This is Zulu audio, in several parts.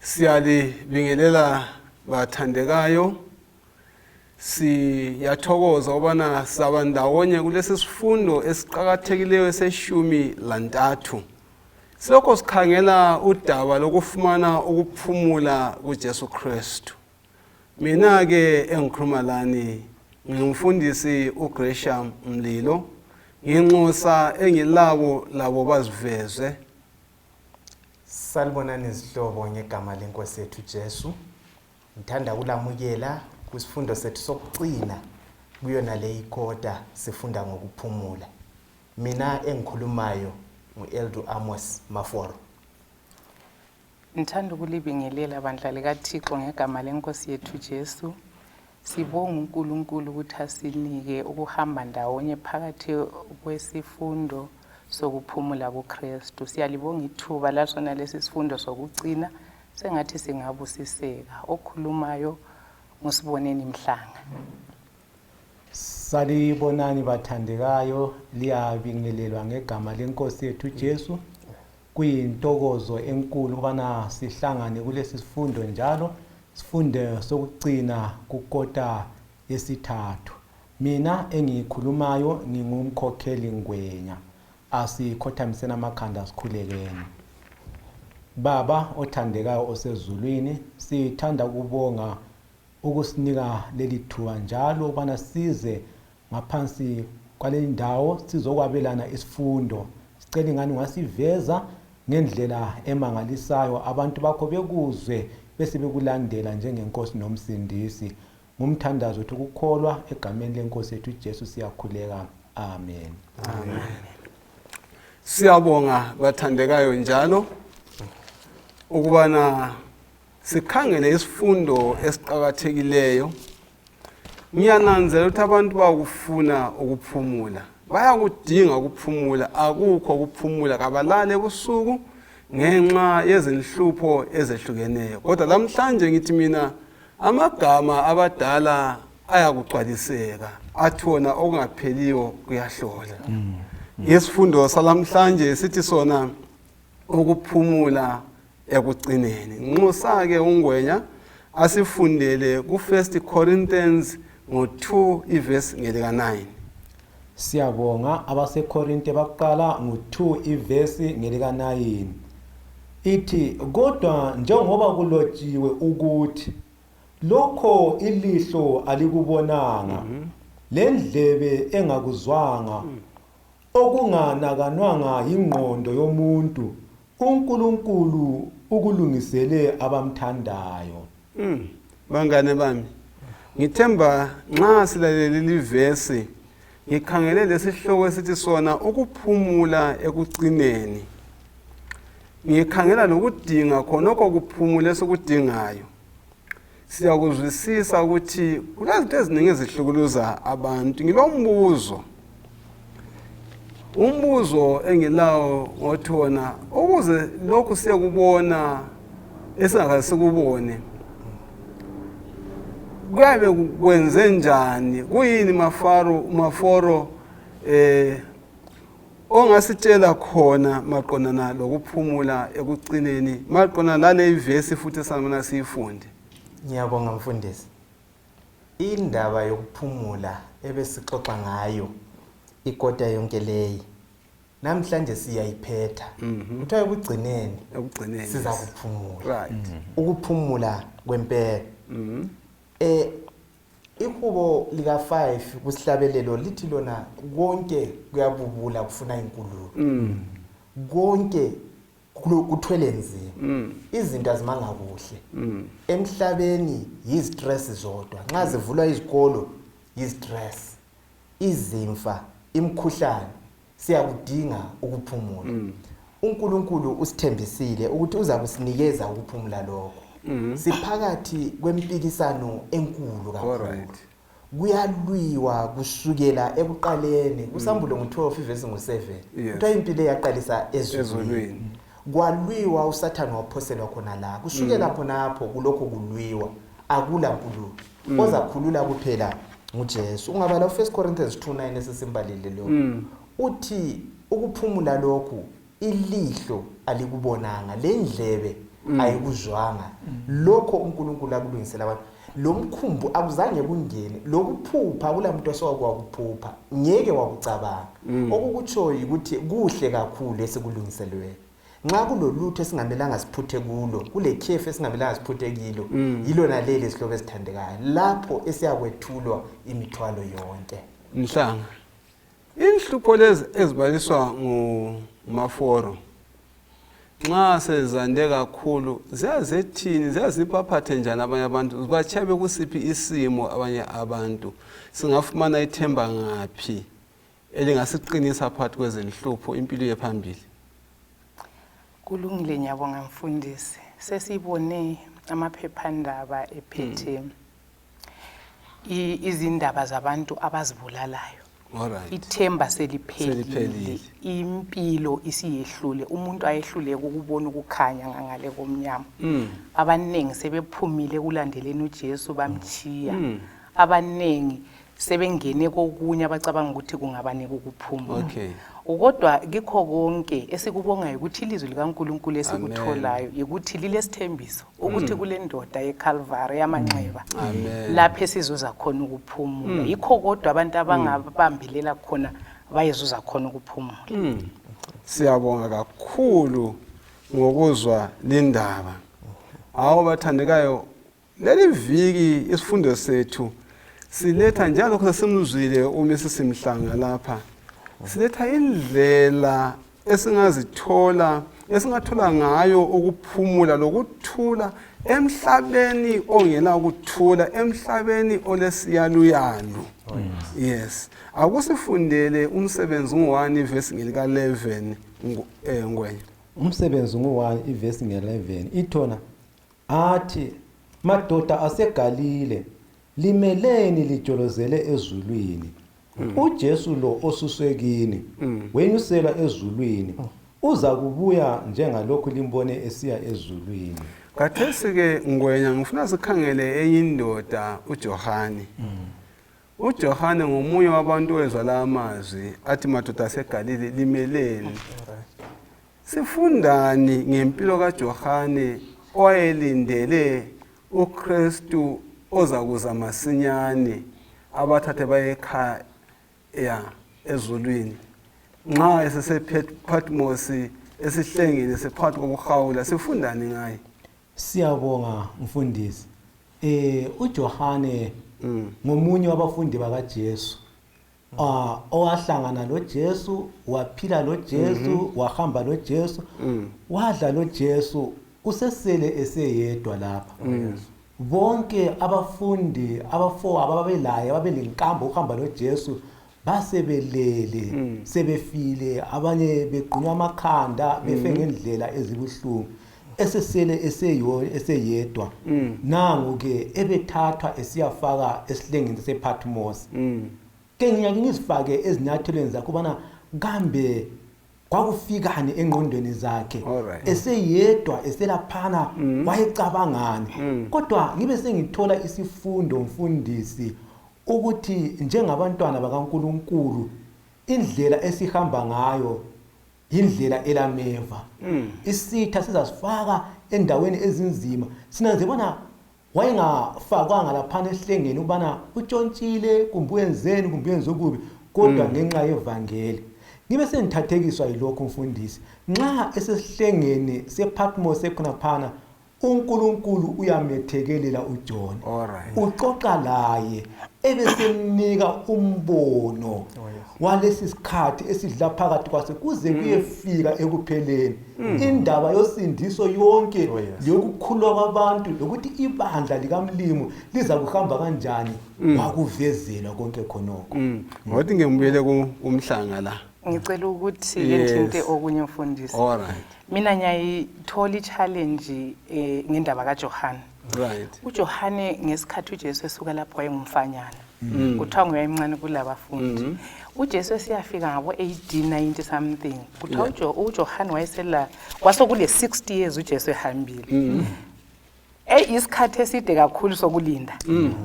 Siyalibingelela bathandekayo. Siyathokoza ukubana saba ndawonye kulesi sifundo esiqakathekileyo seshumi lantathu. Silokho sikhangela udaba lokufumana ukuphumula kuJesu Kristu. Mina-ke engikhuluma lani ngingumfundisi uGresham Mlilo. Nginxusa engilabo labo baziveze. Salibonani izihlobo ngegama lenkosi yethu Jesu. Ngithanda ukulamukela kwisifundo sethu sokucina kuyona le ikota sifunda ngokuphumula. Mina engikhulumayo ngu-Eldu Amos Maforo. Ngithanda ukulibingelela bandla likaThixo ngegama lenkosi yethu Jesu. Sibonga uNkulunkulu ukuthi asinike ukuhamba ndawonye phakathi kwesifundo sokuphumula kuKristu. Siyalibonga ithuba lasona lesi sifundo sokucina sengathi singabusiseka. Okhulumayo nguSiboneni Mhlanga. Salibonani bathandekayo, liyabingelelwa ngegama lenkosi yethu Jesu. Kuyintokozo enkulu ukubana sihlangane kulesi sifundo njalo sifunde sokucina kukota yesithathu. Mina engiyikhulumayo ngingumkhokheli Ngwenya. Asikhothamiseni amakhanda sikhulekeni. Baba othandekayo osezulwini, sithanda ukubonga ukusinika leli thuba njalo ukubana size ngaphansi kwaleli ndawo sizokwabelana isifundo. Sicela ingani ungasiveza ngendlela emangalisayo abantu bakho bekuzwe bese bekulandela njengenkosi nomsindisi. Ngumthandazo wethu ukukholwa egameni lenkosi yethu uJesu siyakhuleka. Amen. Amen. Siyabonga bathandekayo njalo ukubana sikhangele isifundo esiqakathekileyo. Ngiyananzela ukuthi abantu bakufuna ukuphumula, bayakudinga ukuphumula. Akukho ukuphumula, kabalali ebusuku ngenxa yezinhlupho ezehlukeneyo. Kodwa lamhlanje ngithi mina amagama abadala ayakugcwaliseka, athi wona okungapheliyo kuyahlola. Isifundo salamhlanje sithi sona ukuphumula ekucineni. Nxusa-ke uNgwenya asifundele ku-1 Corinthians ngo-2 ivesi ngelika-9. Siyabonga. AbaseKorinte bakuqala ngu-2 ivesi ngelika-9. Ithi, kodwa njengoba kulotshiwe ukuthi, lokho ilihlo alikubonanga, lendlebe engakuzwanga, okunganakanwanga yingqondo yomuntu, uNkulunkulu ukulungisele abamthandayo. Bangane bami, ngithemba nxa silalele livesi ngikhangele lesihloko esithi sona ukuphumula ekucineni. Ngikhangela lokudinga khonokho kuphumula esikudingayo. Siyakuzwisisa ukuthi kulezinto eziningi ezihlukuluza abantu. Ngilombuzo. Umbuzo engilawo ngothi wona ukuze lokhu siyekubona esingakaze sikubone kuyabe kwenze njani? Kuyini mafaro maforo ongasitshela khona maqondana lokuphumula ekucineni, maqondana lale ivesi futhi esamana siyifunde? Ngiyabonga mfundisi. Indaba yokuphumula ebesixoxa ngayo ikota yonke leyi namhlanje siyayiphetha. Kuthiwa ekugcineni ekugcineni siza kuphumula. Ukuphumula kwempela. Ihubo lika 5 kusihlabelelo lithi lona konke kuyabubula kufuna inkululo. Konke kuthwele nzima. Izinto azimanga kuhle. Emhlabeni yizistress zodwa. Nxa zivulwa izikolo yizistress. Izimfa, imikhuhlane, siyakudinga ukuphumula. uNkulunkulu usithembisile ukuthi uzakusinikeza ukuphumula lokho. Siphakathi kwempikisano enkulu kakhulu. Kuyalwiwa kusukela ekuqaleni kusambulo ngo-12 ivesi ngo-7. Kuthiwa impi le yaqalisa ezulwini. Ezulwini. Kwalwiwa, uSathane waphoselwa khona la. Kusukela khonapho kulokhu kulwiwa, akula nkululo. Ozakhulula kuphela nguJesu. Ungabala u-1 Corinthians 2:9 esesimbalile lokho. Uthi ukuphumula lokhu ilihlo alikubonanga, lendlebe Ayikuzwanga lokho uNkulunkulu akulungisela abantu. Lo mkhumbu akuzange kungene, lokuphupha kula muntu osowakwakuphupha ngeke wakucabanga. Okukutshoyo ukuthi kuhle kakhulu esikulungiselweyo. Nxa kulolutho esingamelanga siphuthe kulo, kule khefu esingamelanga siphuthe kilo, yilona leli isihlobo esithandekayo lapho esiyakwethulwa imithwalo yonke. Mhlanga, inhlupho lezi ezibaliswa nguMaforo nxa sezande kakhulu ziyazethini, ziyazibaphathe njani abanye abantu, zibatshiya bekusiphi isimo abanye abantu? Singafumana ithemba ngaphi elingasiqinisa phakathi kwezinhlupho impilo iye phambili? Kulungile, ngiyabonga mfundisi. Sesibone amaphephandaba ephethe izindaba zabantu abazibulalayo. Ithemba seliphelile, impilo isiyehlule, umuntu ayehluleka ukubona ukukhanya ngangale komnyama. Abaningi sebephumile kulandeleni uJesu bamchiya. Abaningi sebengene kokunye abacabanga ukuthi kungabanika ukuphumula. Kodwa kikho konke esikubongayo ukuthi ilizwi likaNkulunkulu esikutholayo ukuthi lilesithembiso ukuthi kule ndoda yeCalvary yamanxeba lapho esizuza khona ukuphumula. Yikho kodwa abantu abangabambelela khona bayezuza khona ukuphumula. Siyabonga kakhulu ngokuzwa lindaba. Hawu bathandekayo, leli viki isifundo sethu siletha njalo sesimzwile uMrs Mhlanga lapha, siletha indlela esingazithola esingathola ngayo ukuphumula lokuthula emhlabeni ongela ukuthula, emhlabeni olesiyaluyalu. Yes, akusifundele umsebenzi ngu-1 ivesi ngelika 11 Ngwenya. Umsebenzi ngu-1 ivesi nge-11 ithona athi, madoda aseGalile, limeleni lijolozele ezulwini? uJesu lo osuswe kini wenyuselwa ezulwini, uza kubuya njengalokhu limbone esiya ezulwini. Khathesi-ke Ngwenya, ngifuna sikhangele enye indoda, uJohane. uJohane ngomunye wabantu owezwa la amazwi athi, madoda aseGalile, limeleni? Sifundani ngempilo kaJohane owayelindele uKristu ozakuza masinyane abathathe baye ekhaya ezulwini nxa esesePatmos esihlengeni sephakathi kokuhawula? Sifundani ngaye? Siyabonga mfundisi. uJohane ngomunye wabafundi bakaJesu owahlangana loJesu, waphila loJesu, wahamba loJesu, wadla loJesu, usesele eseyedwa lapha. Bonke abafundi abafowabo ababelaye ababelenkambo ukuhamba loJesu basebelele, sebefile, abanye begqunywa amakhanda, befe ngendlela ezibuhlungu. Esesele eseyedwa, nangu-ke ebethathwa esiyafaka esihlengeni sePatmos. Ke ngiyake ngizifake ezinyathelweni zakhe ubana kambe kwakufikani engqondweni zakhe eseyedwa eselaphana, wayecabangani? Kodwa ngibe sengithola isifundo mfundisi ukuthi njengabantwana bakaNkulunkulu indlela esihamba ngayo indlela elameva. Isitha sizasifaka endaweni ezinzima. Sinanze bona wayengafakwanga laphana esihlengeni ukubana utshontshile kumbe uyenzeni kumbe uyenze okubi, kodwa ngenxa yevangeli. Ngibe sengithathekiswa yilokhu mfundisi, nxa esesihlengeni sePatmos ekhonaphana, uNkulunkulu uyamethekelela uJohn, uxoxa laye, ebesemnika umbono walesi sikhathi esidla phakathi kwase kuze kuyefika ekupheleni, indaba yosindiso yonke, lokukhulwa kwabantu, lokuthi ibandla likaMlimu liza kuhamba kanjani, wakuvezelwa konke khonokho. Ngokuthi ngibuyele kumhlanga la. Ngicela ukuthi ngithinte okunye mfundisi. Mina ngiyayithola i-challenge ngendaba kaJohane. uJohane ngesikhathi uJesu esuka lapho wayengumfanyana. Kuthiwa nguyayimncane kulabafundi. uJesu esiyafika ngabo AD 90 something. Kuthiwa uJohane wayesela kwasokule 60 years uJesu ehambile. Isikhathi eside kakhulu sokulinda.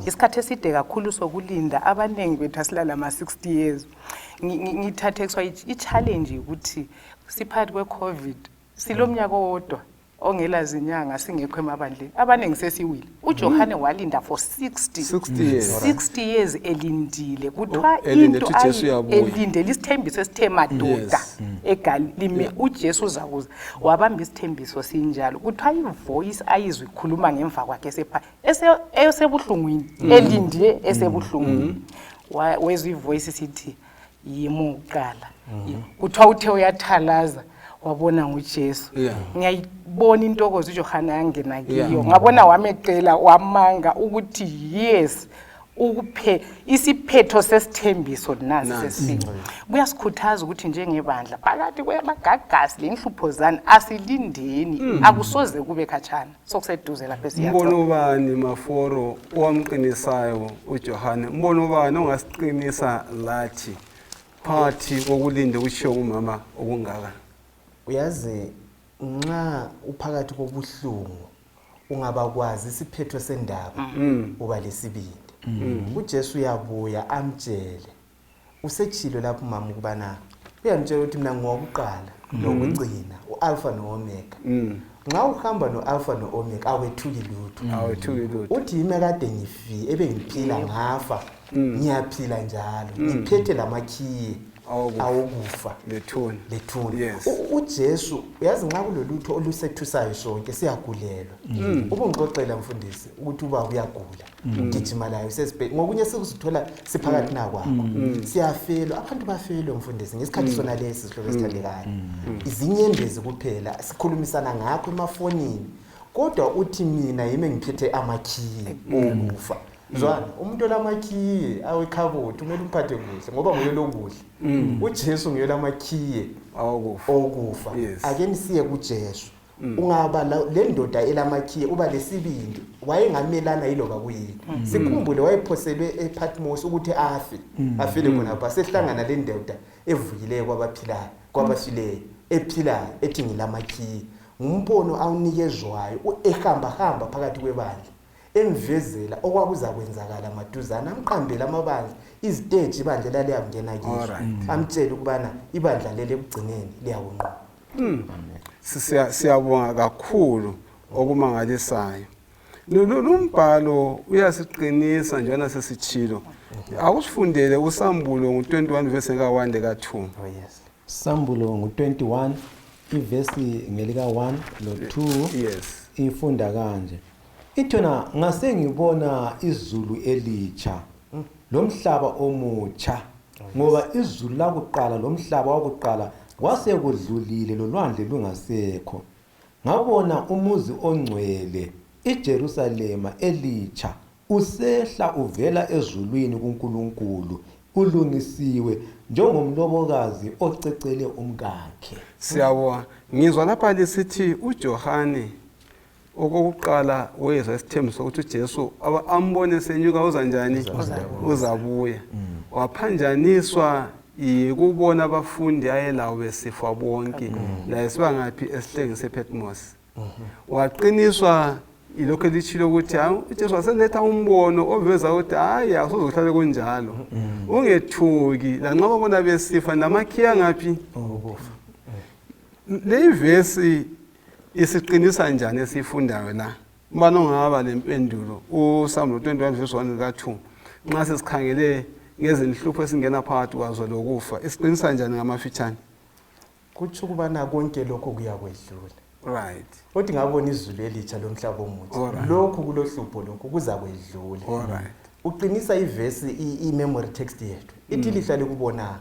Isikhathi eside kakhulu sokulinda, abanengi bethu asilala ma 60 years. Ngithathekiswa i-challenge ukuthi siphakathi kwe-COVID, silomnyaka owodwa. Ongela zinyanga singekho emabandleni abaningi sesiwile. UJohane walinda for 60 60 years. 60 years elindile, kuthiwa Oh, elinde into ukuthi uJesu uyabuya. elindele isithembiso esithe madoda eGalile, uJesu uzakuza. Wabamba isithembiso sinjalo. Kuthiwa ivoice ayizwe ikhuluma ngemva kwakhe esebuhlungwini, elindile esebuhlungwini, wezwa ivoice sithi yimi uqala. Kuthiwa uthe uyathalaza wabona nguJesu. Ngiyayibona intokozo uJohane yangena kiyo. Ngabona wameqela wamanga ukuthi yes, ukuphe isiphetho sesithembiso nasi Nasi. Sesifika. Kuyasikhuthaza ukuthi njengebandla phakathi kwamagagasi lenhlupho zani asilindeni, akusoze kube khatshana, sokuseduze lapho esiyakhona. Mbono bani Maforo owamqinisayo uJohane? Mbono bani ongasiqinisa lathi phakathi kokulinda okushiwo ngumama okungaka? Uyazi, nxa uphakathi kobuhlungu ungabakwazi isiphetho sendaba, uba lesibindi. UJesu uyabuya amtshele, usetshilo lapho mama ukubana uyamtshela ukuthi mina ngowokuqala nokugcina, u-Alpha no-Omega. Nxa uhamba no-Alpha no-Omega awethuki lutho. Awethuki lutho. Uthi yimi kade ngifi ebengiphila, ngafa, ngiyaphila njalo, ngiphethe lamakhiye Awokufa. Awokufa lethuna. Lethuna. UJesu, uyazi, nxa kulolutho olusethusayo sonke siyagulelwa. Ubungixoxela mfundisi ukuthi ubaba uyagula, ugijima layo sesibhedlela, ngokunye sikuzithola siphakathi nakwakho, siyafelwa, abantu bafelwe mfundisi ngesikhathi sona lesi. Sihlobo esithandekayo, izinyembezi kuphela, sikhulumisana ngakho emafonini, kodwa uthi mina yimi engiphethe amakhiye okufa. Zwana, umuntu olamakhiye awekhabothi kumele umphathe kuhle ngoba nguye lokuhle. UJesu nguye olamakhiye awokufa. Okufa. Ake nisiye kuJesu. Ungaba le ndoda elamakhiye uba lesibindi. Wayengamelana yiloba kuyini. Sikhumbule wayephoselwe ePatmos ukuthi afe, afele khonapha, sehlangana le ndoda evukileyo kwabaphilayo, kwabafileyo, ephilayo, ethi ngilamakhiye. Ngumbono awunikezwayo ehamba hamba phakathi kwebandla, emvezela okwakuzakwenzakala maduzane, amqambele amabandla, iziteji ibandla elaliyakungena kizo, amtshele ukubana ibandla leli ekugcineni liyakunqoba. Siyabonga kakhulu okumangalisayo. Lo mbhalo uyasiqinisa njena sesitshilo. Awusifundele uSambulo ngu-21 verse ka-1 leka-2. Oh yes. Sambulo ngu-21, ivesi ngelika-1 lo-2. Ifunda kanje, ithona: "Ngase ngibona izulu elitsha lomhlaba omutsha, ngoba izulu lakuqala lomhlaba wakuqala kwasekudlulile, lolwandle lungasekho. Ngabona umuzi ongcwele, iJerusalema elitsha, usehla uvela ezulwini kuNkulunkulu, ulungisiwe njengomlobokazi ocecele umkakhe." Siyabonga. Ngizwa lapha lisithi uJohane okokuqala wezwa isithembiso sokuthi uJesu ambone senyuka uza njani, uzabuya. Waphanjaniswa yikubona abafundi ayelawo besifa bonke, laye sibangaphi esihlengeni sePatmos. Waqiniswa yilokhu elitshilo ukuthi hayi, uJesu waseletha umbono oveza ukuthi hayi, akusoze kuhlale kunjalo, ungethuki lanxa babona besifa namakhiya ngaphi. Ukufa. Le vesi isiqinisa njani esiyifundayo la? Ubani ongaba lempendulo? USambulo 21 verse 1 ka-2, nxa sesikhangele ngezinhlupho esingena phakathi kwazo lokufa, isiqinisa njani ngamafitshane? Kutsho ukubana konke lokho kuyakwedlula. Uthi ngabona izulu elitsha lomhlaba omutsha. Lokhu kulohlupho, lokhu kuzakwedlula. Uqinisa ivesi, i-memory text yethu ithi lihlale kubonanga.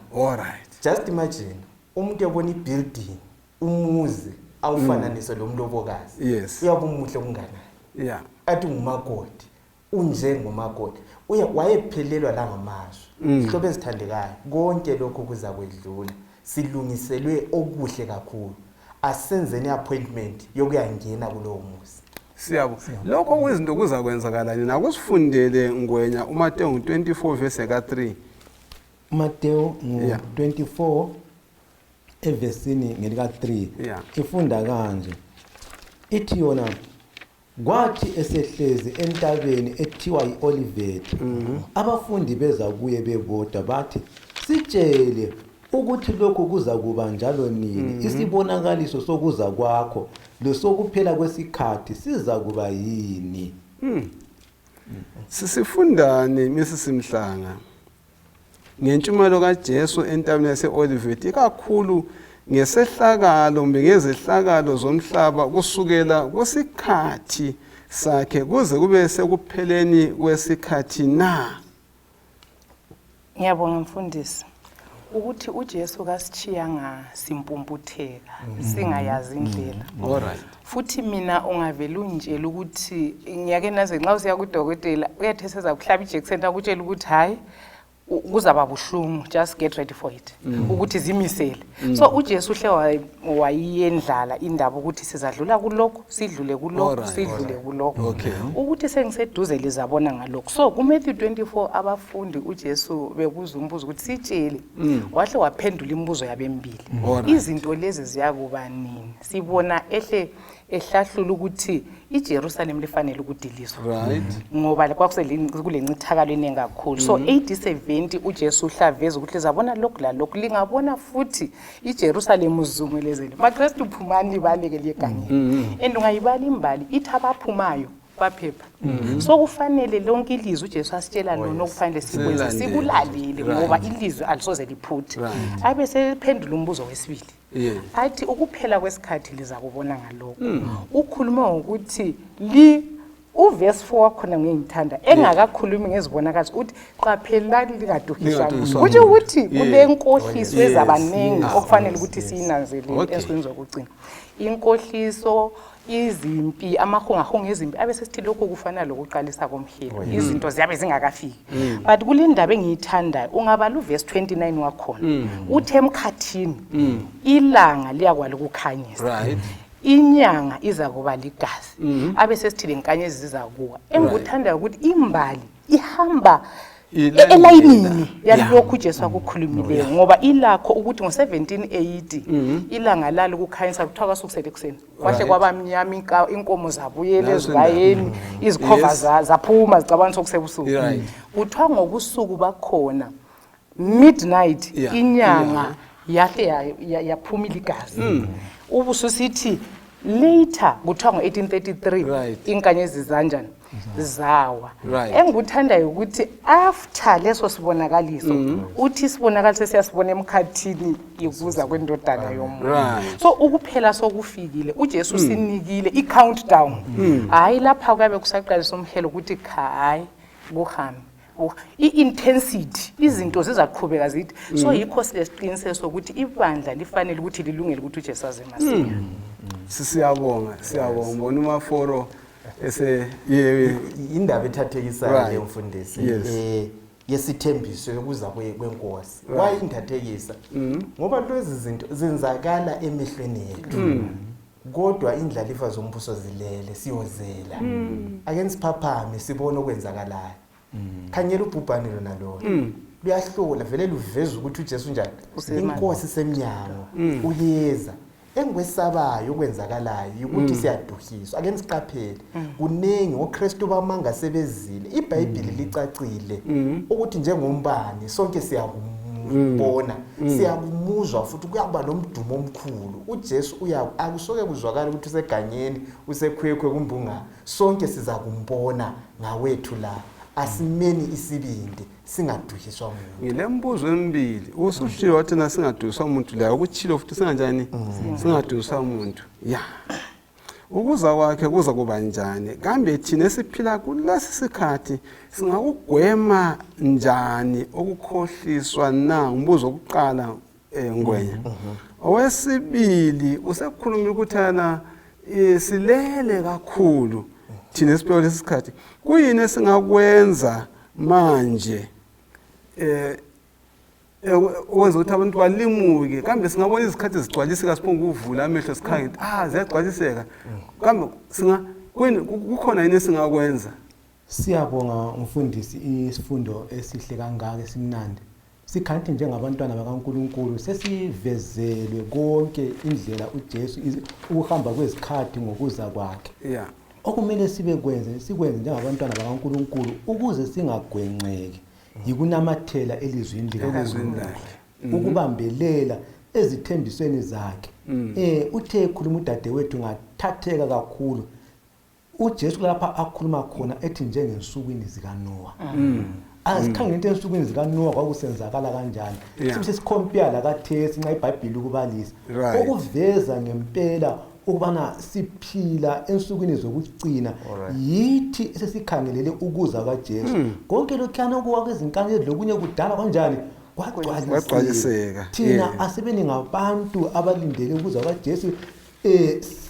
Just imagine umuntu ebona ibuilding, umuzi awufananise lomlobokazi. Uyabe umuhle kunganani? Athi ngumakoti, unjengomakoti. Uya wayephelelwa langamazwi. Zihlobo ezithandekayo, konke lokhu kuzakwedlula, silungiselwe okuhle kakhulu. Asenzeni i-appointment yokuyangena kulowo muzi. Siyabo, lokho kuyizinto kuzakwenzakala nini? Akusifundele Ngwenya uMateyu ngu-24 verse ka-3. UMateyu ngu-24 evesini ngelika-3. Ifunda kanje, ithi yona: "Kwathi esehlezi entabeni ethiwa yi-Olivet, abafundi beza kuye bebodwa bathi, 'Sitshele Ukuthi lokhu kuzakuba njalo nini, isibonakaliso sokuza kwakho lesokuphela kwesikhathi sizakuba yini? Sisifundani Mrs Mhlanga ngentshumayelo kaJesu entabeni yase-Olivet, ikakhulu ngesehlakalo kumbe ngezehlakalo zomhlaba kusukela kusikhathi sakhe kuze kube sekupheleni kwesikhathi na? Ngiyabonga mfundisi ukuthi uJesu kasitshiyanga simpumputheka singayazi indlela. All right. Futhi mina ungavele ungitshela ukuthi ngiyake naze nxa usiya kudokotela uyathi seza kuhlaba ijekiseni akutshela ukuthi hayi kuzaba buhlungu, just get ready for it, ukuthi zimisele. So uJesu uhle wayiyendlala indaba ukuthi sizadlula kulokhu, sidlule kulokhu, sidlule kulokhu. Ukuthi sengiseduze lizabona ngalokhu. So kuMatthew 24 abafundi uJesu bekuza umbuzo ukuthi sitshele, wahle waphendula imibuzo yabembili. Izinto lezi ziyakuba nini? Sibona ehle ehlahlula ukuthi iJerusalem lifanele ukudiliswa. Ngoba kwakukulencithakalo eningi kakhulu. So AD 70 uJesu uhlaveza ukuthi lizabona lokhu lalokhu, lingabona futhi iJerusalem uzungelezele. MaKristu phumani libaleke liye egangeni. And ungayibala imbali ithi abaphumayo baphepha. So kufanele lonke ilizwi uJesu asitshela lona okufanele sikwenze sikulalele, ngoba ilizwi alisoze liphuthe. Abe sephendula umbuzo wesibili. Athi ukuphela kwesikhathi liza kubona ngalokho. Ukhuluma ngokuthi li uverse 4 wakhona ngiyithanda engakakhulumi ngezibonakaliso uthi qaphelani lingaduhiswa. Kutsho ukuthi kule nkohliso ezabaningi okufanele ukuthi siyinanzelele ensukwini zokugcina. Inkohliso, izimpi, amahungahunga ezimpi, abe sesithi lokhu kufana lokuqalisa komhelo, izinto ziyabe zingakafiki. But kule ndaba engiyithandayo ungabala uverse 29 wakhona uthi emkhathini ilanga liyakwala ukukhanyisa, inyanga iza kuba ligazi, abe sesithi lenkanyezi zizakuwa. Engikuthandayo ukuthi imbali ihamba elayinini yalokhu uJesu akukhulumileyo, ngoba ilakho ukuthi ngo-1780 ilanga lalo ukukhanyisa kuthiwa kwasukusele ekuseni kwahle kwaba mnyama, inkomo zabuyela ezibayeni, izikhova zaphuma zicabanga sokusebusuku. Kuthiwa ngobusuku bakhona midnight inyanga yahle yaphuma igazi. Ubususithi later kuthiwa ngo-1833 inkanyezi zanjani zawa. Engikuthandayo ukuthi after leso sibonakaliso uthi isibonakaliso siyasibona emkhathini ikuza kwendodana yomuntu. So ukuphela sokufikile, uJesu sinikile i-countdown. Hayi lapha kuyabe kusaqalisa umhelo ukuthi cha hayi kuhambe. I-intensity izinto zizaqhubeka zithi. So yikho silesiqiniseko sokuthi ibandla lifanele ukuthi lilungele ukuthi uJesu aze masinya. Siyabonga, siyabonga. Mbona uMaforo ese indaba ethathekisayo le mfundisi yesithembiso yokuza kwenkosi. Wayindathekisa ngoba lezi zinto zenzakala emehlweni ethu, kodwa indlalifa zombuso zilele, siyozela. Ake nisiphaphame sibone okwenzakalayo. Khanyela ubhubhane lona lona luyahlola vele, luveza ukuthi uJesu njani, inkosi semnyango uyeza. Engikwesabayo okwenzakalayo ukuthi siyaduhiswa. Ake nisiqaphele, kuningi oKristu bamanga sebezile. iBhayibheli licacile ukuthi njengombani sonke siyakumbona, siyakumuzwa, futhi kuyakuba nomdumo omkhulu. uJesu uya akusoke kuzwakala ukuthi useganyeni, usekhwekhwe kumbunga, sonke sizakumbona ngawethu la. Asimeni isibindi, singaduhiswa muntu. Ngilembuzo emibili. Usushilo wathi na singaduhiswa umuntu la, ukuchilo futhi singanjani? Singaduhiswa umuntu. Ya. Ukuza kwakhe kuza kuba njani? Kambe thina esiphila kulesi sikhathi singakugwema njani ukukhohliswa na? Umbuzo wokuqala Ngwenya. Owesibili usekhulumile ukuthi ana silele kakhulu thina esiphila kulesi sikhathi. Kuyini esingakwenza manje okwenza ukuthi abantu balimuke? Kambe singabona izikhathi zigcwaliseka siphonge ukuvula amehlo sikhangele ziyagcwaliseka. Kambe kukhona yini esingakwenza? Siyabonga mfundisi, isifundo esihle kangaka esimnandi. Sikhanti njengabantwana bakaNkulunkulu sesivezelwe konke indlela uJesu ukuhamba kwezikhathi ngokuza kwakhe. Okumele sibekwenze sikwenze njengabantwana bakaNkulunkulu ukuze singagwenxeki yikunamathela elizwini likaNkulunkulu. Ukubambelela ezithembisweni zakhe. Uthe ekhuluma udadewethu ngathatheka kakhulu. uJesu lapha akhuluma khona ethi njengensukwini zikaNoah. Asikhangele into ensukwini zikaNoah kwakusenzakala kanjani. Sibe sesikhompiyala kathesi nxa iBhayibhili ukubalisa. Okuveza ngempela ukubana siphila ensukwini zokucina yithi esesikhangelele ukuza kaJesu. Konke lokhuyana okuwa kwezinkanyezi lokunye kudala kanjani kwagcwaliseka. Thina asebeni ngabantu abalindele ukuza kaJesu.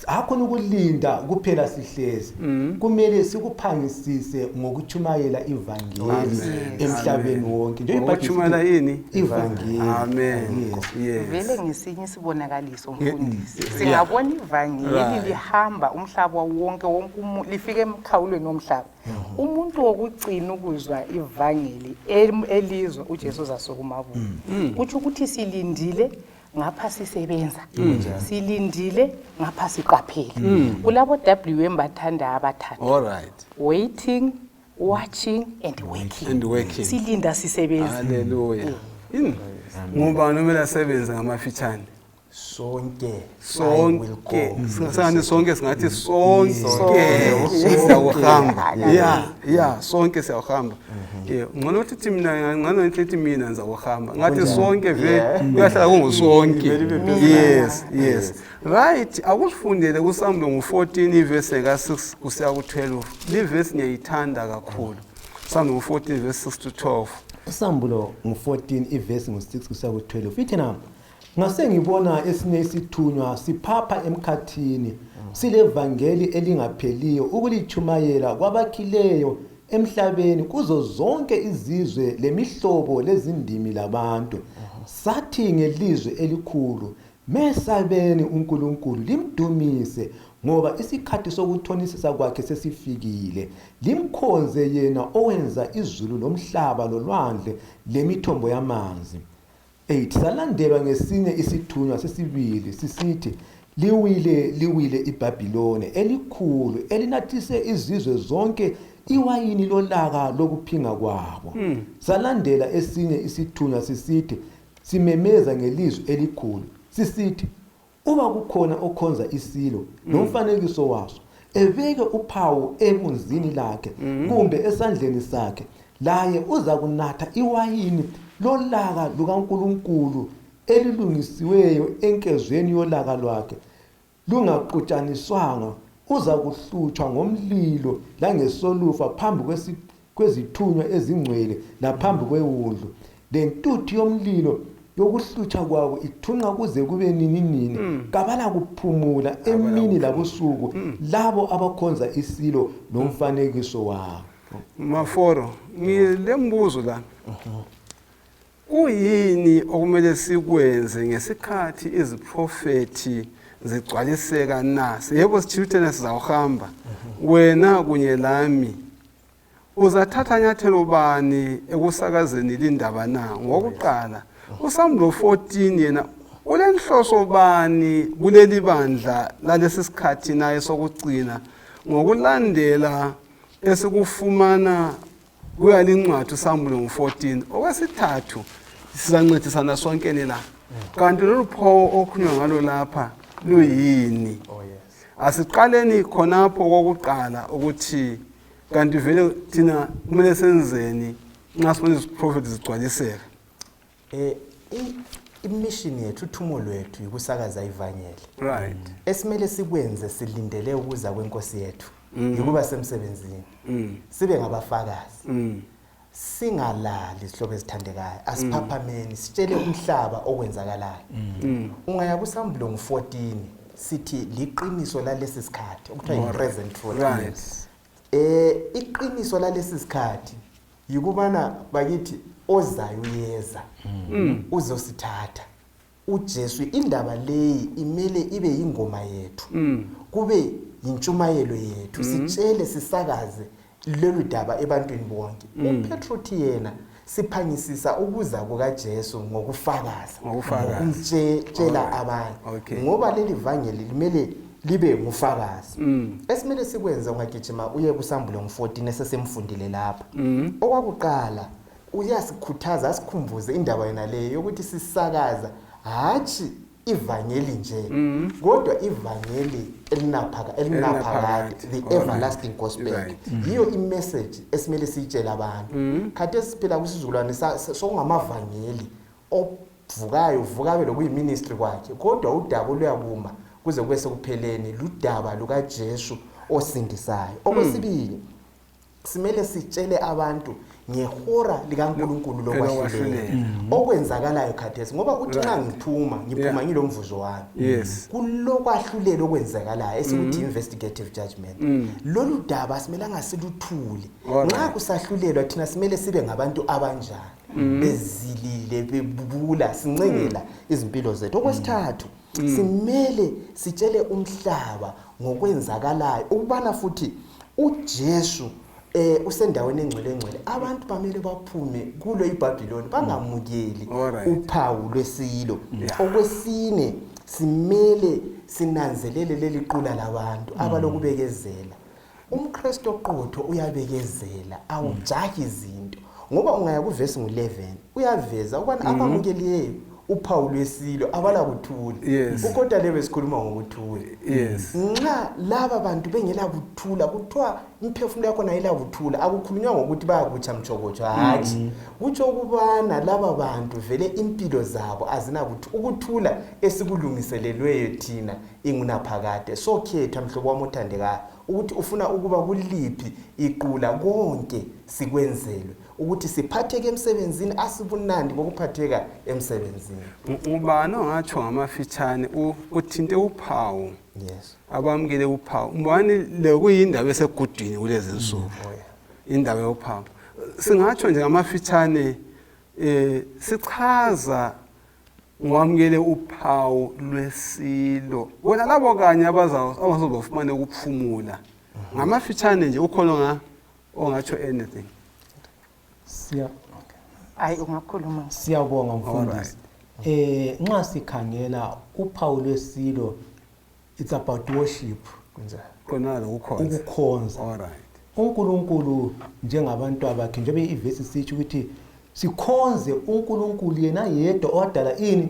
Akhona ukulinda kuphela sihlezi. Kumele sikuphangisise ngokutshumayela ivangeli emhlabeni wonke. Njengokutshumayela yini? Ivangeli. Amen. Yes. Vele ngesinye isibonakaliso mfundisi. Singabona ivangeli lihamba umhlaba wonke wonke lifike emkhawulweni womhlaba. Umuntu wokugcina ukuzwa ivangeli elizwa uJesu uzasukuma kubo. Kutsho ukuthi silindile ngapha sisebenza, silindile ngapha siqaphele. Kulabo WM bathanda abathathu. All right. Waiting, watching and working. And working. Silinda sisebenza. Hallelujah. Ngubani omele asebenze ngamafitshane? Sonke. Sonke. Singani sonke singathi sonke siyawuhamba. Yeah, sonke siyawuhamba. Ngcono ukuthi mina ngcono ukuthi mina ngizawuhamba. Ngathi sonke vele kuyahlala kungusonke. Yes, yes. Right, akusifundele kuSambulo ngo-14 ivesi ka-6 kusiya ku-12. Le verse ngiyayithanda kakhulu. Sambulo ngo-14 verse 6 to 12. Sambulo ngo-14 ivesi ngo-6 kusiya ku-12. Ithi na ngase ngibona esinye isithunywa siphapha emkhathini silevangeli elingapheliyo ukulitshumayela kwabakhileyo emhlabeni kuzo zonke izizwe lemihlobo lezindimi labantu. Sathi ngelizwi elikhulu, mesabeni uNkulunkulu limdumise, ngoba isikhathi sokuthonisisa kwakhe sesifikile. Limkhonze yena owenza izulu lomhlaba lolwandle lemithombo yamanzi. 8 salandelwa ngesinye isithunywa sesibili sisithi, liwile liwile iBhabhiloni elikhulu elinathise izizwe zonke iwayini lolaka lokuphinga kwabo. Salandela esinye isithunywa sisithi, simemeza ngelizwi elikhulu sisithi, uba kukhona okhonza isilo nomfanekiso waso, ebeke uphawu ebunzini lakhe kumbe esandleni sakhe, laye uzakunatha iwayini lolaka lukaNkulunkulu elilungisiweyo enkezweni yolaka lwakhe, lungaxutshaniswanga, uzakuhlutshwa ngomlilo langesolufa phambi kwezithunywa ezingcwele laphambi kwewundlu. Lentuthu yomlilo yokuhlutshwa kwabo ithunqa kuze kube nini nini. Kabala kuphumula emini labusuku labo abakhonza isilo nomfanekiso wabo. Maforo, ngilembuzo la. Kuyini okumele sikwenze ngesikhathi iziprofethi zigcwaliseka na? Yebo sithina sizawuhamba. Wena kunye lami uzathatha nyathelo bani ekusakazeni lindaba na? Ngokuqala uSambulo 14 yena ulenhloso bani kuleli bandla lalesi sikhathi naye sokugcina ngokulandela esikufumana kuyalincwadi uSambulo ngo-14. Okwesithathu sizancedisana sonkeni la. Kanti lolu phawu okukhulunywa ngalo lapha luyini? Asiqaleni khonapho kokuqala ukuthi kanti vele thina kumele senzeni nxa sibona iziprofethi zigcwaliseka. Imission yethu, uthumo lwethu yikusakaza ivangeli. Right. Esimele sikwenze silindele ukuza kwenkosi yethu yikuba semsebenzini. Sibe ngabafakazi. Singalali izihlobo ezithandekayo, asiphaphameni sitshele umhlaba okwenzakalayo. Ungaya kuSambulo ngo-14 sithi liqiniso lalesi sikhathi okuthiwa yi-present truth. Right. Iqiniso lalesi sikhathi yikubana bakithi ozayo uyeza uzosithatha. uJesu indaba leyi imele ibe yingoma yethu, kube yintshumayelo yethu, sitshele sisakaze lolu daba ebantwini bonke. uPetro uthi yena siphangisisa ukuza kukaJesu ngokufakaza, ngokumtshela abanye, ngoba leli vangeli limele libe ngufakazi. Esimele sikwenze, ungagijima uye kuSambulo ngo-14 esesemfundile lapha. Okwakuqala Uyasikhuthaza asikhumbuze indaba yona leyo yokuthi sisakaza hatshi ivangeli nje, kodwa ivangeli elinaphakade, the everlasting gospel. Yiyo imessage esimele siyitshele abantu. Khathesi siphila kwisizukulwane sokungamavangeli ovukayo uvuka lokuyiministry kwakhe, kodwa udaba oluyakuma kuze kube sekupheleni ludaba lukaJesu osindisayo. Okwesibili, simele sitshele abantu ngehora likaNkulunkulu lokwahlulela okwenzakalayo khathesi, ngoba uthi nxa ngiphuma ngilomvuzo wami. Kulokwahlulelo okwenzakalayo esikuthi investigative judgment. Lolu daba simelanga siluthule. Nxa kusahlulelwa thina simele sibe ngabantu abanjani, bezilile, bebubula, sincengela izimpilo zethu. Okwesithathu, simele sitshele umhlaba ngokwenzakalayo ukubana futhi uJesu usendaweni engcwele engcwele. Abantu bamele baphume kulo iBhabhiloni, bangamukeli uphawu lwesilo. Okwesine, simele sinanzelele leli qula labantu abalokubekezela. UmKristu oqotho uyabekezela, awujahi izinto, ngoba ungaya kuvesi ngu-11 uyaveza ukubana abamukeliyeyo uphawu lwesilo abalakuthula. Ukodwa lebe sikhuluma ngokuthula. Nxa laba bantu bengelakuthula, kuthiwa imphefumulo yakhona ayilakuthula, akukhulunywa ngokuthi bayakutsha mtshokotsho, hatshi. Kutsho ukubana laba bantu vele impilo zabo azinakuthi ukuthula esikulungiselelweyo thina ingunaphakade. So khetha, mhlobo wami othandekayo, ukuthi ufuna ukuba kuliphi iqula. Konke sikwenzelwe ukuthi siphatheke emsebenzini, asibunandi bokuphatheka emsebenzini. Ngubani ongatsho ngamafitshane uthinte uphawu? Abamukele uphawu. Ngubani le kuyindaba esegudwini kulezi nsuku? Indaba yophawu. Singatsho nje ngamafitshane sichaza ngwamukele uphawu lwesilo. Bona labo kanye abazobafumana ukuphumula. Ngamafitshane nje ukhona ongatsho anything. Hayi, ungakhuluma. Siyabonga mfundisi. Nxa sikhangela uphawu lwesilo, it's about worship. Khona ukukhonza. Ukukhonza. uNkulunkulu njengabantu abakhe, njengoba ivesi sitsho ukuthi sikhonze uNkulunkulu yena yedwa owadala ini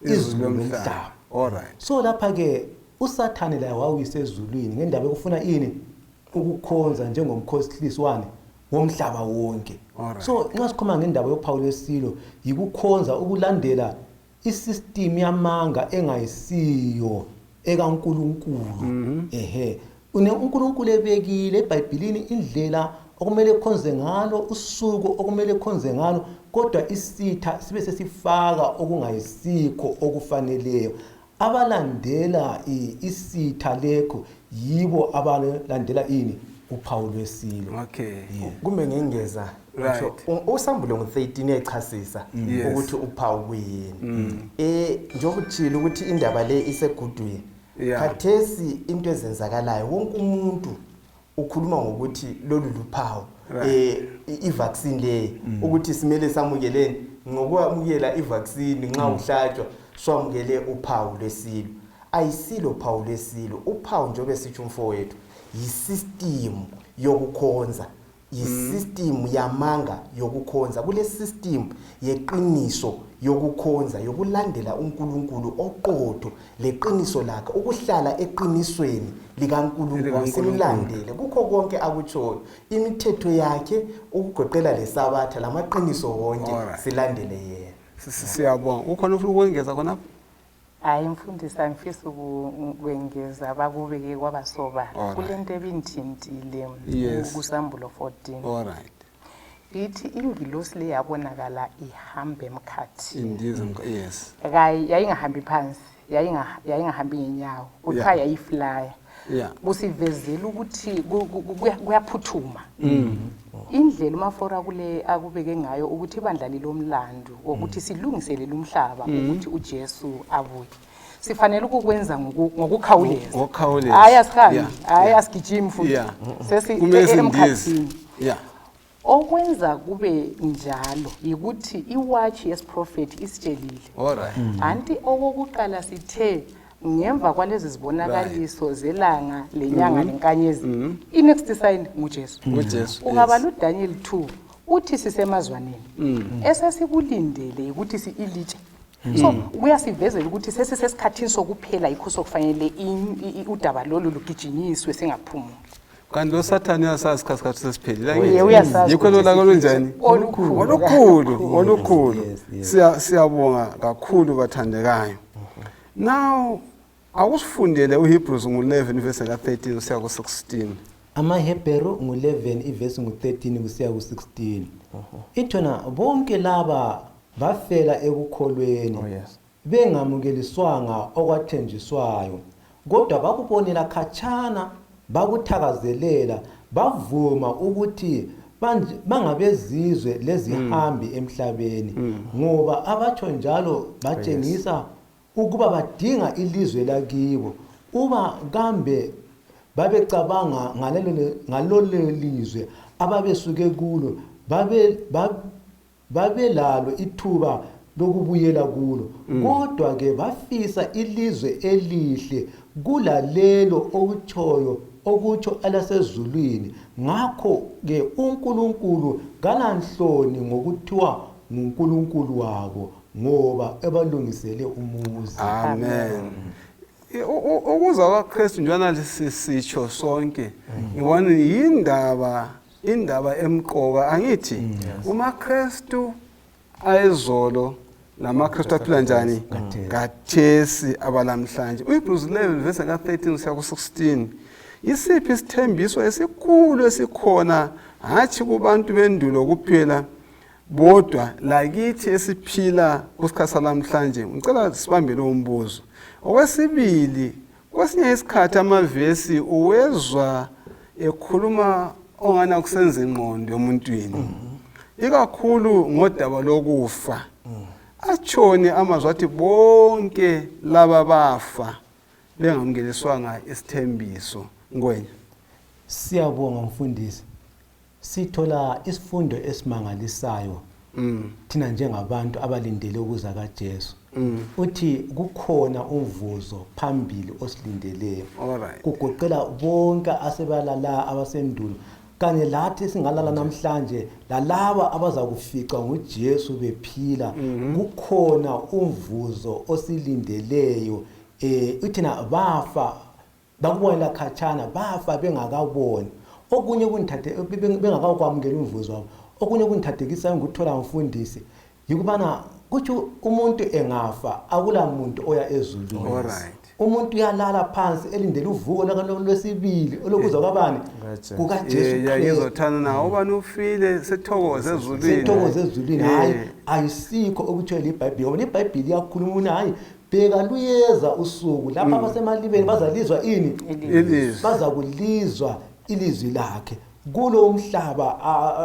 izulu lomhlaba. So lapha ke uSathane laye wawuyisezulwini ngendaba yokufuna ini ukukhonza njengomkhohlisi wani womhlaba wonke. So nxa sikhuluma ngendaba yophawu lwesilo, yikukhonza, ukulandela isystem yamanga engayisiyo ekaNkulunkulu. Ehe, uNkulunkulu ebekile eBhayibhelini indlela okumele khonze ngalo, usuku okumele khonze ngalo, kodwa isitha sibe sesifaka okungayisikho okufaneleyo. Abalandela isitha lekho yibo abalandela ini uphawu lwesilo. Kumbe ngengeza, usambulo ngo-13 echasisa ukuthi uphawu kuyini. Njengoba utshilo ukuthi indaba le isegudwini, khathesi into ezenzakalayo wonke umuntu ukhuluma ngokuthi lolu luphawu, i-vaccine le, ukuthi simele samukeleni ngokwamukela i-vaccine. Nxa uhlatshwa swamukele uphawu lwesilo. Ayisilo phawu lwesilo. Uphawu, njengoba sitsho umfowethu, yisystem yokukhonza, yisystem yamanga yokukhonza. Kule system yeqiniso yokukhonza, yokulandela uNkulunkulu oqotho leqiniso lakhe, ukuhlala eqinisweni likaNkulunkulu, simlandele kukho konke akutshoyo, imithetho yakhe, ukugoqela lesabatha lamaqiniso wonke, silandele yena. Siyabonga. Ukhona ufuna ukwengeza khonapho? Hayi mfundisi, angifisi ukwengeza, bakubeke kwabasobala. Kulento ebinthintile kusambulo 14. Ithi ingilosi le yabonakala ihamba emkhathini. Yayingahambi phansi, yayingahambi ngenyawo, kuthiwa yayiflya. Kusivezela ukuthi kuyaphuthuma. Indlela uMafora kule akubeke ngayo ukuthi ibandla lilomlando wokuthi silungiselele umhlaba ukuthi uJesu abuye. Sifanele ukukwenza ngokukhawuleza. Hayi asihambi, hayi asigijimi futhi. Sesi emkhathini. Okwenza kube njalo yikuthi iwatch yesiprofethi isitshelile. Anti okokuqala sithe ngemva kwalezi zibonakaliso zelanga lenyanga lenkanyezi, i-next sign nguJesu. Ungabala uDaniel 2 Uthi sisemazwaneni esesikulindele ukuthi ilitshe. So kuyasivezela ukuthi sesisesikhathini sokuphela, yikho sokufanele udaba lolu lugijinyiswe singaphumuli. Kanti lo sathane uyasazi isikhathi sikhathi sesiphelile. Ye, angithi? Uyasazi Yikho ukuthi lolaka olunjani? Olukhulu. Olukhulu, olukhulu. Yes. Siyabonga kakhulu bathandekayo. Now akusifundele uHebrews ngu-11 verse ka-13 kusiya ku-16. AmaHebheru ngu-11 ivesi ngu-13 kusiya ku-16 ithona bonke laba bafela ekukholweni Oh, yes. Bengamukeliswanga okwathenjiswayo, kodwa bakubonela khatshana, bakuthakazelela, bavuma ukuthi bangabezizwe lezihambi emhlabeni, ngoba abatsho njalo batshengisa ukuba badinga ilizwe lakibo. Uba kambe babecabanga ngalolo lizwe ababesuke kulo, babelalo ithuba lokubuyela kulo, kodwa ke bafisa ilizwe elihle kulalelo, okutshoyo okutsho elasezulwini. Ngakho ke uNkulunkulu kalanhloni ngokuthiwa nguNkulunkulu wabo, ngoba ebalungisele umuzi. Amen. Ukuza kwaKristu, njena sisitsho sonke, ngibona yindaba, indaba emqoka, angithi? UmaKristu ayezolo lamaKristu aphila njani kathesi abalamhlanje. UHebrews 11 verse ka-13 kusiya ku-16, isiphi isithembiso esikhulu esikhona, hatshi kubantu bendulo kuphela bodwa, lakithi esiphila kusikhathi salamhlanje? Ngicela sibambe lowo mbuzo. Okwesibili, kwesinye isikhathi amavesi uwezwa ekhuluma ongana kusenza ingqondo emuntwini, ikakhulu ngodaba lokufa. Atshoni amazwi athi bonke laba bafa bengamukeliswanga isithembiso, Ngwenya? Siyabonga, mfundisi. Sithola isifundo esimangalisayo thina njengabantu abalindele ukuza kaJesu. Uthi kukhona umvuzo phambili osilindeleyo. Kugoqela bonke asebalala abasendulo kanye lathi singalala namhlanje, lalaba abazakufica nguJesu bephila. Kukhona umvuzo osilindeleyo. Uthina bafa bakubonela khatshana, bafa bengakaboni okunye kungithathe bengakakwamukeli umvuzo wabo. Okunye kungithathekisayo ngikuthola, mfundisi, yikubana kutsho umuntu engafa akula muntu oya ezulwini. Umuntu uyalala phansi elindele uvuko lwesibili olokuza kwabani? KukaJesu Kristu. Ngizothanda nawo ubani ufile sethokoze ezulwini. Sethokoze ezulwini. Hayi, ayisikho okuthiwa libhayibhili, ngoba libhayibhili liyakhuluma ukuthi hayi, bheka luyeza usuku lapho abasemalibeni bazalizwa ini? Ilizwi. Bazakulizwa ilizwi lakhe. Kulo umhlaba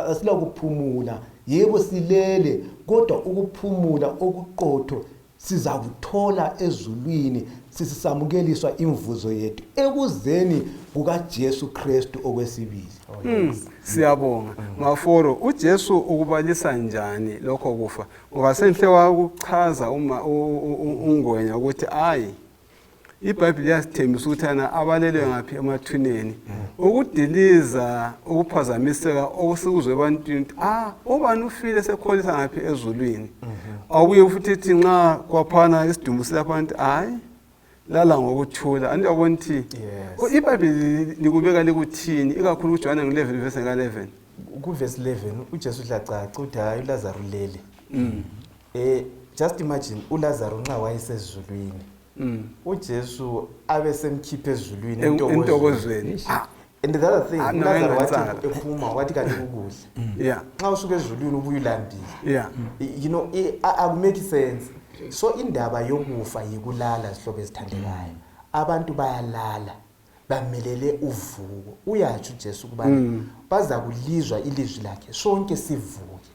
asilakuphumula. Yebo, silele, kodwa ukuphumula okuqotho sizakuthola ezulwini sisisamukeliswa imvuzo yethu ekuzeni kukaJesu Kristu okwesibili. Siyabonga maforo. UJesu ukubalisa njani lokho kufa? Ngoba senhle wakuchaza uma uNgwenya ukuthi ayi, iBhayibheli liyasithembisa ukuthi ana abalelwe ngaphi emathuneni, ukudiliza ukuphazamiseka okusikuzwe ebantwini ukuthi ah, ubani ufile sekholisa ngaphi ezulwini. Awubuye futhi ethi nxa kwaphana isidumbu silapha nti hayi, lala ngokuthula. Anti uyabona ukuthi iBhayibheli likubeka likuthini, ikakhulu kuJohane ngu-11 verse ka-11? Kuvesi 11 uJesu uhlacaca uthi hayi, uLazaro ulele. Just imagine uLazaro nxa wayesezulwini, uJesu abe semkhipha ezulwini entokozweni. Entokozweni. Ah. And the other thing, Ah, no, uLazaro wathi engatsala. ephuma wathi kanti ukudla nxa usuka ezulwini ubuye ulambile, akumake sense. So indaba yokufa yikulala, zihlobo ezithandekayo. Abantu bayalala bamelele uvuko. Uyatsho uJesu ukubana baza kulizwa ilizwi lakhe, sonke sivuke.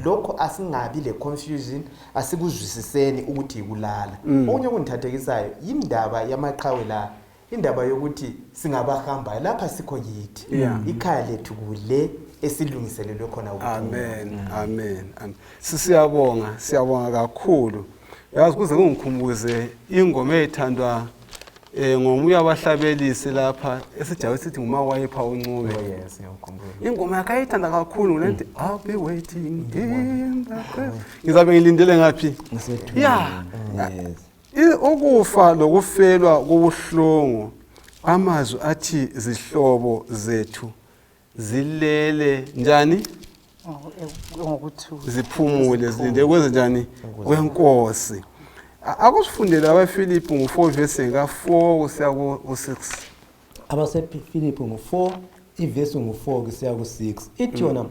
Lokho asingabi le confusion, asikuzwisiseni ukuthi yikulala. Okunye okungithathekisayo yindaba yamaqhawe la, indaba yokuthi singabahambayo lapha, sikho kithi. Ikhaya lethu kule esilungiselelwe khona ukuphumula. Amen, amen, amen. Siyabonga, siyabonga kakhulu. Yazi kuze kungikhumbuze ingoma eyithandwa Ngomunye wabahlabelisi lapha esijawe sithi nguMawayipha uNcube. Oh yes, ngiyamkhumbula. Ingoma yakhe ayithanda kakhulu ngalethi I'll be waiting in the presence. Ngizabe ngilindele ngaphi? Yeah. Yes. Ukufa lokufelwa kubuhlungu. Amazwi athi zihlobo zethu zilele njani? Ngokuthula. Ziphumule zilinde kwenze njani? Kwenkosi. Akusifundele abaFilipi ngo4 verse ka4 kusiya ku6. AbaseFilipi ngo4 ivesi ngo4 kusiya ku6. Ithi yona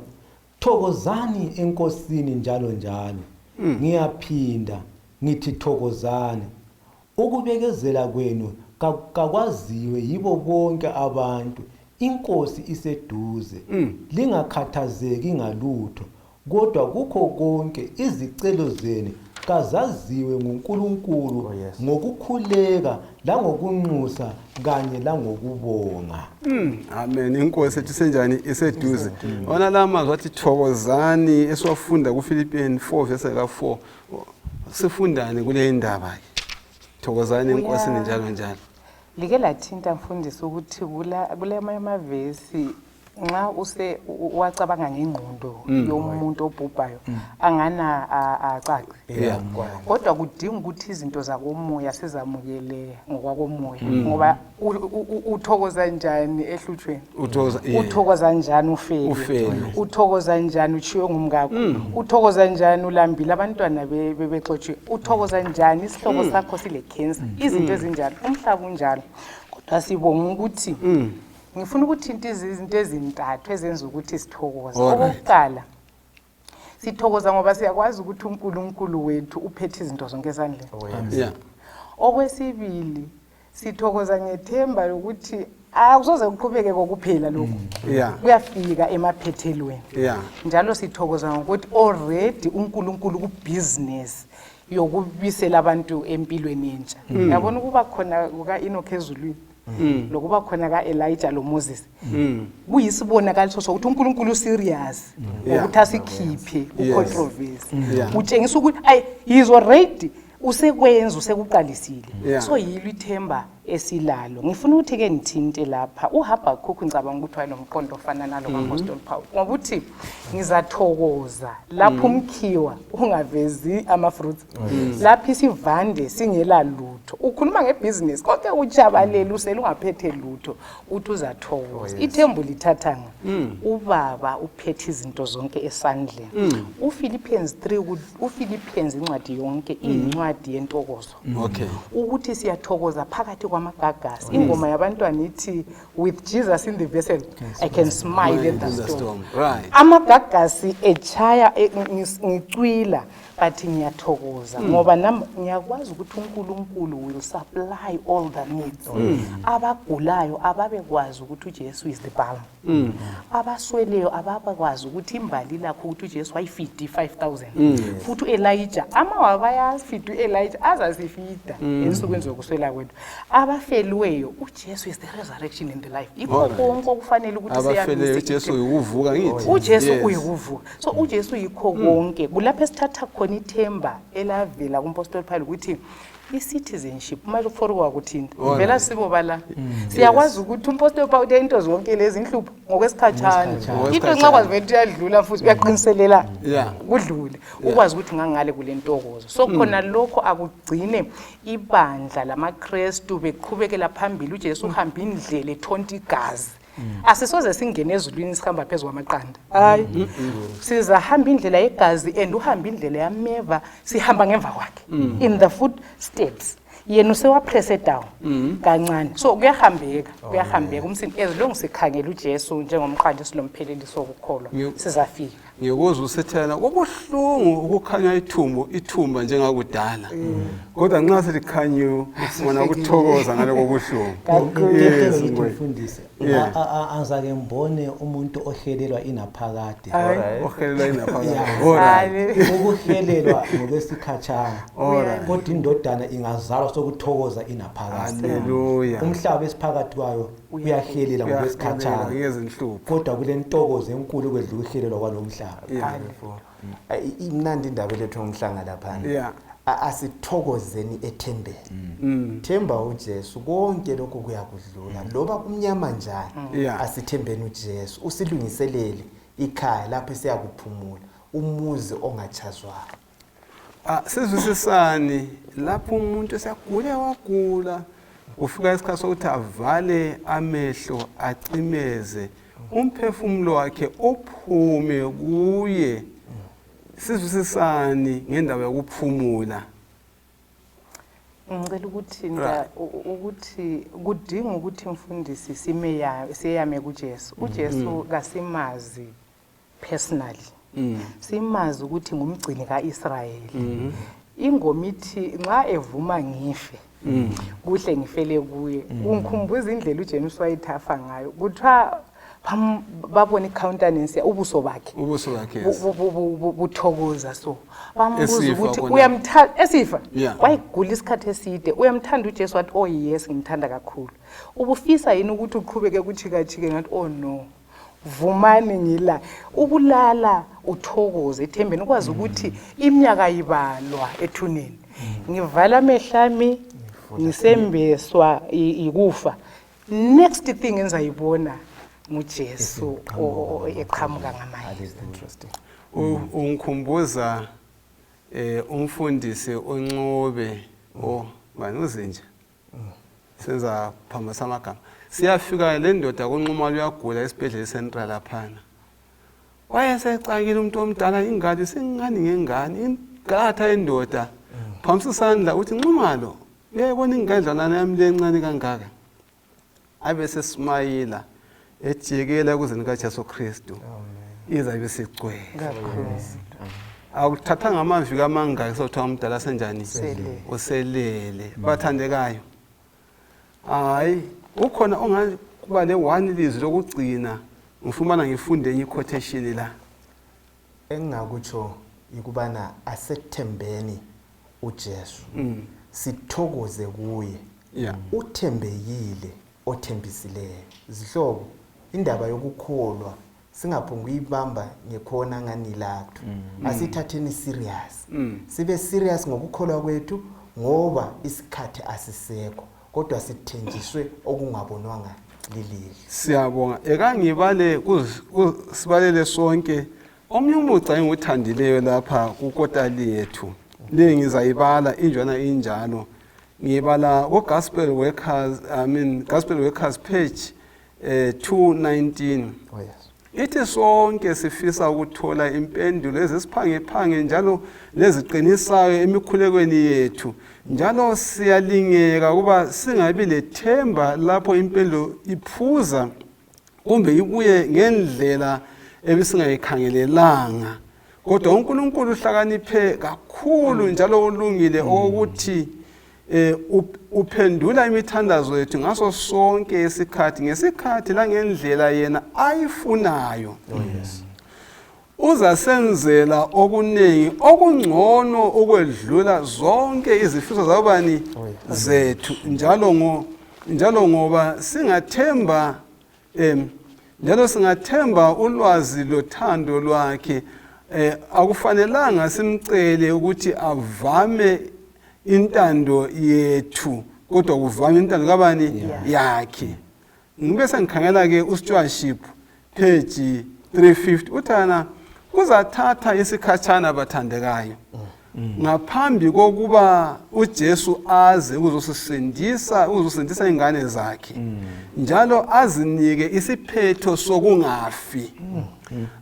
thokozani enkosini njalo njalo. Ngiyaphinda ngithi thokozani. Ukubekezela kwenu kakwaziwe yibo bonke abantu. Inkosi iseduze. Lingakhathazeki ngalutho, kodwa kukho konke izicelo zenu kazaziwe nguNkulunkulu Oh, yes. ngokukhuleka langokunxusa kanye langokubonga. Amen. Inkosi ethu isenjani? Iseduze. Wona la mazwi athi thokozani esiwafunda kuFilipians 4 verse ka4. Sifundani kule indaba ke? Thokozani enkosini njalo njalo. Like lathinta mfundisi ukuthi kula amavesi nxa use wacabanga ngengqondo yomuntu obhubhayo angana acace. Kodwa kudinga ukuthi izinto zakomoya sizamukele ngokwakomoya ngoba uthokoza njani ehlutshweni? Uthokoza njani ufele? Uthokoza njani uchiwe ngumkakho? Uthokoza njani ulambile abantwana bebexotshiwe? Uthokoza njani isihlobo sakho sile cancer? Izinto ezinjalo, umhlaba unjalo. Kodwa sibonga ukuthi ngifuna ukuthinta izinto ezintathu ezenza ukuthi sithokoze. Okokuqala, sithokoza ngoba siyakwazi ukuthi uNkulunkulu wethu uphethe izinto zonke esandleni. Oh, yes. Okwesibili, sithokoza ngethemba lokuthi akusoze kuqhubeke kokuphela lokhu. Kuyafika emaphethelweni. Njalo sithokoza ngokuthi already uNkulunkulu ku business yokubisela abantu empilweni entsha. Yabona ukuba khona kuka Enoch ezulwini. Lokuba khona kaElijah loMoses. Kuyisibonakaliso sokuthi uNkulunkulu serious ukuthi asikhiphe ku-controversy. Utshengisa ukuthi ay he is already usekwenza usekuqalisile. So yilo ithemba esilalo. Ngifuna ukuthi ke ngithinte lapha uHabakkuk ngicabanga ukuthi wayenomqondo ofana nalo kaApostle Paul. Ngokuthi ngizathokoza lapho umkhiwa ungavezi ama fruits. Lapho isivande singela lutho. Ukhuluma ngebusiness konke ujabalela usele ungaphethe lutho uthi uzathokoza. Ithembu lithathanga. Ubaba uphethe izinto zonke esandleni. uPhilippians 3 uPhilippians incwadi yonke incwadi yentokozo. Ukuthi siyathokoza phakathi kwamagagasi. Ingoma yabantwana ithi with Jesus in the vessel I can smile at the storm. Amagagasi echaya ngicwila but ngiyathokoza ngoba nami ngiyakwazi ukuthi uNkulunkulu will supply all the needs. Abagulayo ababekwazi ukuthi uJesu is the balm. Abasweleyo ababakwazi ukuthi imbali lakho ukuthi uJesu wayifidi 5000. Futhi uElijah ama bayafida uElijah azasifida ensukwini zokuswela kwethu. Abafelweyo uJesu is the resurrection and the life. Yikho konke okufanele ukuthi siyabise. UJesu uyukuvuka ngithi. UJesu uyukuvuka. So uJesu yikho konke. Kulapho esithatha khona ithemba elavela kumpostoli Paul ukuthi i-citizenship manje kuforwa kuthinta vela sibo bala siyakwazi ukuthi umpostoli Paul uthe into zonke lezi inhlupho ngokwesikhatshana into nxa kwazi vele uyadlula futhi uyaqiniselela kudlule ukwazi ukuthi ngangale kule ntokozo. So khona lokho akugcine ibandla lamaKristu beqhubekela phambili. uJesu uhamba indlela ethonta igazi. Asisoze singene ezulwini sihamba phezulu kwamaqanda. Hayi, sizahamba indlela yegazi and uhamba indlela yameva sihamba ngemva kwakhe in the footsteps. Yena usewapresse down kancane. So kuyahambeka, kuyahambeka umsindi as long sikhangela uJesu njengomqandisi nomphelelisi wokukholwa sizafika. Ngiyokuzwa usethela kubuhlungu ukukhanya ithumba njengakudala. Kodwa nxa selikhanyiwe ufuna ukuthokoza ngaloko buhlungu. Mfundisi, angizake ngibone umuntu ohelelwa inaphakade. Ohelelwa inaphakade. Ukuhelelwa ngokwesikhatshana. Kodwa indodana ingazalwa sokuthokoza inaphakade. Haleluya. Umhlaba esiphakathi kwayo uyahelela ngokwesikhatshana. Ngezinhlupho. Kodwa kulentokozo enkulu kwedlula uhelelwa kwalomhlaba. Imnandi indaba elethu ngomhlanga lapha. Asithokozeni ethembeni. Themba uJesu, konke lokhu kuyakudlula. Loba kumnyama njani, asithembeni uJesu. Usilungiselele ikhaya lapho siyakuphumula, umuzi ongachazwayo. Sizwisisani lapho umuntu esegule wagula, ufika isikhathi sokuthi avale amehlo acimeze umphefumulo wakhe uphume kuye. Sizwisisani ngendaba yokuphumula. Ngicela ukuthi ukuthi kudinga ukuthi mfundisi siyame kuJesu. UJesu kasimazi personally. Simazi ukuthi ngumgcini kaIsrayeli. Ingoma ithi nxa evuma ngife kuhle ngifele kuye. Ungikhumbuza indlela uJames wayithafa ngayo. Kuthiwa babona i-countenance ubuso bakhe buthokoza, so bambuza ukuthi uyamthanda esifa. Wayegula isikhathi eside, uyamthanda uJesu? Wathi oh yes, ngimthanda kakhulu. Ubufisa yini ukuthi uqhubeke kuchikachike? Ngathi oh no, vumani ngila ukulala uthokoze ethembeni, ukwazi ukuthi iminyaka ibalwa ethuneni. Ngivala amehlo ami ngisembeswa ikufa, next thing engizayibona nguJesu eqhamuka ngamayezi. Ungikhumbuza umfundisi oncobe bani uzinja senza phambasa amagama. Siyafika le ndoda kunxumalo, uyagula esibhedlela eCentral laphana. Wayesecakile umuntu omdala, ingane singani ngengane ingatha indoda phamisa isandla uthi Nxumalo, uyayibona ingandlwana yami le encane kangaka? Abe sesimayila ejikela kuzeni kaJesu Kristu, izabe sigcwele. Akuthathanga amaviki amangaki sothiwa umdala senjani, uselele. Bathandekayo, hayi ukhona ongakuba le one lizwi lokugcina? Ngifumana ngifunde enye i-quotation la. Engingakutsho ikubana asethembeni uJesu, sithokoze kuye. Uthembekile othembisileyo. Zihlobo, indaba yokukholwa singaphonga uyibamba ngekhona nganilathu. Asithatheni serious, sibe serious ngokukholwa kwethu, ngoba isikhathi asisekho, kodwa sithenjiswe okungabonwanga lilihlo. Siyabonga. Ekangibale sibalele sonke omnye umugca engiwuthandileyo lapha kukota lethu le, ngizayibala injwana injalo. Ngibala ku-Gospel Workers, I mean Gospel Workers, page 219. Oh yes. Ithi sonke sifisa ukuthola impendulo ezisiphangephange njalo leziqinisayo emikhulekweni yethu, njalo siyalingeka ukuba singabi lethemba lapho impendulo iphuza kumbe ibuye ngendlela ebisingayikhangelelanga. Kodwa uNkulunkulu uhlakaniphe kakhulu njalo ulungile okokuthi uphendula imithandazo yethu ngaso sonke isikhathi, ngesikhathi langendlela yena ayifunayo. Oh yes. Uzasenzela okuningi okungcono ukwedlula zonke izifiso zabani zethu, njalo ngoba singathemba njalo singathemba ulwazi lothando lwakhe, akufanelanga simcele ukuthi avame intando yethu, kodwa kuvame intando kabani? Yakhe. Ngibe sengikhangela ke uStewardship, page 350, uthana kuzathatha isikhatshana, bathandekayo, ngaphambi kokuba uJesu aze ukuzosisindisa, ukuzosindisa ingane zakhe njalo azinike isiphetho sokungafi.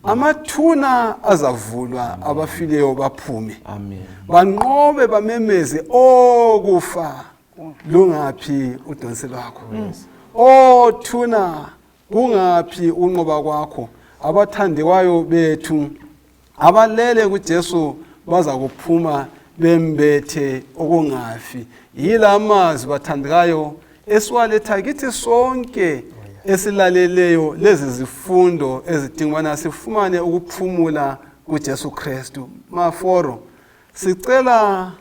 Amathuna azavulwa, abafileyo baphume. Amen. Banqobe, bamemeze, "Okufa, lungaphi udonsi lwakho? O thuna, kungaphi unqoba kwakho?" Abathandiwayo bethu abalele kuJesu baza kuphuma bembethe okungafi. Yila amazwi, bathandekayo, esiwaletha kithi sonke esilaleleyo lezi zifundo ezidinga ubana sifumane ukuphumula kuJesu Kristu. Maforo, sicela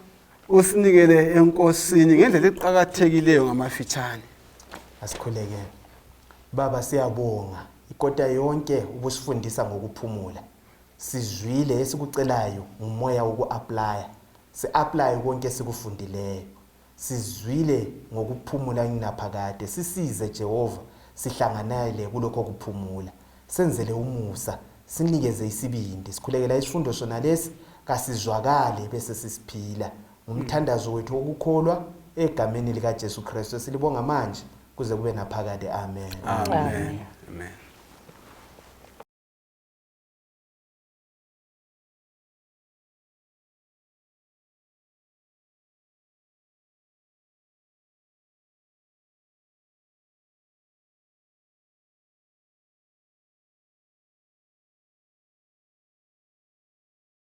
usinikele enkosini ngendlela eqakathekileyo ngamafitshane. Asikhulekeni. Baba, siyabonga ikota yonke ubusifundisa ngokuphumula. Sizwile, esikucelayo ngumoya woku-applya. Si-aplaye konke esikufundileyo. Sizwile ngokuphumula nginaphakade. Sisize Jehova sihlanganele kulokho kuphumula. Senzele umusa, sinikeze isibindi. Sikhulekela isifundo sona lesi kasizwakale bese sisiphila. Ngumthandazo wethu wokukholwa egameni likaJesu Kristu. Silibonga manje kuze kube naphakade. Amen. Amen. Amen.